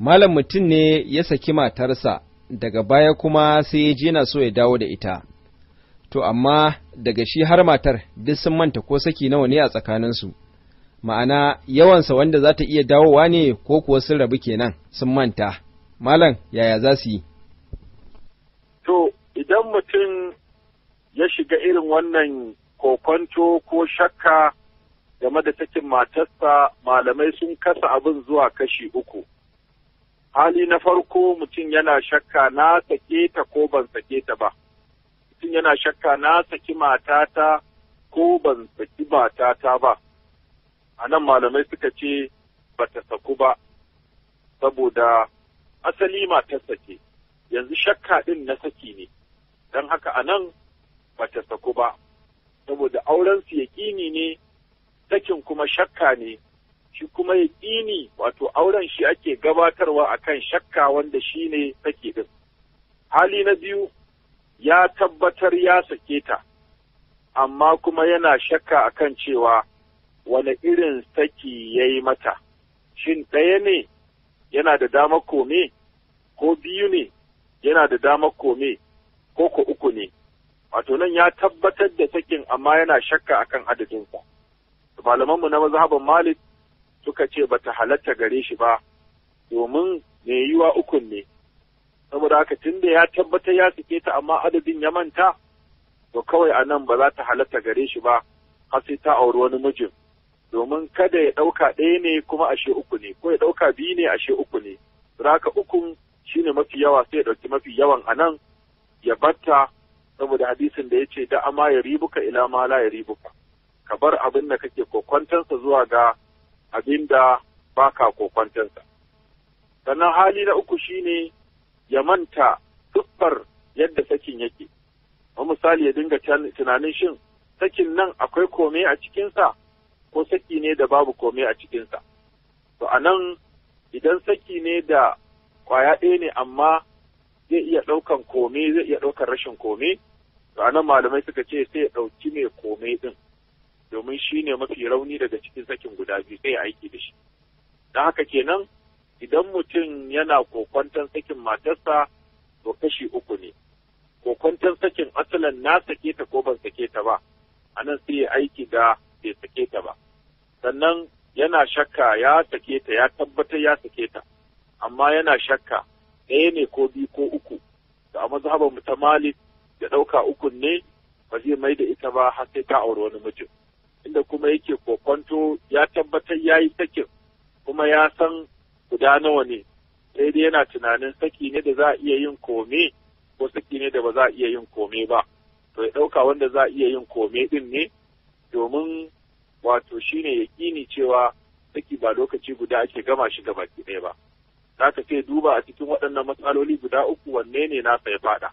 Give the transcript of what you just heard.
Malam, mutum ne ya saki matarsa, daga baya kuma sai ya je na so ya dawo da ita. To amma daga shi har matar duk sun manta ko saki nawa ne a tsakaninsu. Ma'ana, yawansa wanda za ta iya dawowa ne, ko kuwa sun rabu kenan sun manta. Malam, yaya za su yi? To, idan mutum ya shiga irin wannan kokonto ko shakka game da sakin matarsa, malamai sun kasa abin zuwa kashi uku. Hali na farko, mutum yana shakka na sake ta ko ban sake ta ba. Mutum yana shakka na saki matata ko ban saki matata ba. A nan malamai suka ce ba ta saku ba, saboda asali matarsa ce, yanzu shakka ɗin na saki ne, don haka a nan ba ta saku ba, saboda aurensu yaƙini ne, sakin kuma shakka ne, shi kuma yaƙini, wato auren, shi ake gabatarwa akan shakka wanda shi ne saki ɗin. Hali na biyu, ya tabbatar ya sake ta, amma kuma yana shakka akan cewa wane irin saki ya yi mata, shin ɗaya ne yana da damar kome, ko biyu ne yana da damar kome, ko ko uku ne? Wato nan ya tabbatar da sakin, amma yana shakka akan adadinsa. Malamanmu na mazhaban Malik suka ce bata halatta gare shi ba, domin mai yiwa ukun ne. Saboda haka, tunda ya tabbatar ya sake ta amma adadin ya manta, to kawai a nan ba za ta halatta gare shi ba har sai ta auri wani mijin, domin kada ya ɗauka ɗaya ne kuma ashe uku ne, ko ya ɗauka biyu ne ashe uku ne. Haka ukun shine mafi yawa, sai ya ɗauki mafi yawan a nan ya batta, saboda hadisin da ya ce da ama ya ribuka ila ma la ya ribuka, ka bar abin da kake kokwantansa zuwa ga abin da baka kokwantansa. Sannan hali na uku shine ya manta siffar yadda sakin yake. Misali, ya dinga tunanin shin sakin nan akwai kome a cikinsa ko saki ne da babu kome a cikinsa. To a nan idan saki ne da kwaya ɗaya ne amma zai iya ɗaukan kome, zai iya ɗaukan rashin kome, to a nan malamai suka ce sai ya ɗauki mai kome ɗin, domin shi ne mafi rauni daga cikin sakin guda biyu, sai ya aiki da shi. Don haka kenan, idan mutum yana kokwanton sakin matarsa, to kashi uku ne. Kokwanton sakin asalan na sake ta ko ban sake ta ba, a nan sai ya aiki da bai sake ta ba. Sannan yana shakka ya sake ta, ya tabbatar ya sake ta, amma yana shakka ɗaya ne ko biyu ko uku. Da a mazhabar mu ta Malik, ya ɗauka ukun ne, ba zai mai da ita ba har sai ta auri wani mijin. Inda kuma yake kokwanto, ya tabbatar ya yi sakin kuma ya san guda nawa ne, sai dai yana tunanin saki ne da za a iya yin kome ko saki ne da ba za a iya yin kome ba, to ya ɗauka wanda za a iya yin kome ɗin ne, domin wato shine yaƙini cewa saki ba lokaci guda ake gama shi gaba ɗaya ba. Za ka sai duba a cikin waɗannan matsaloli guda uku wanne ne nasa ya faɗa.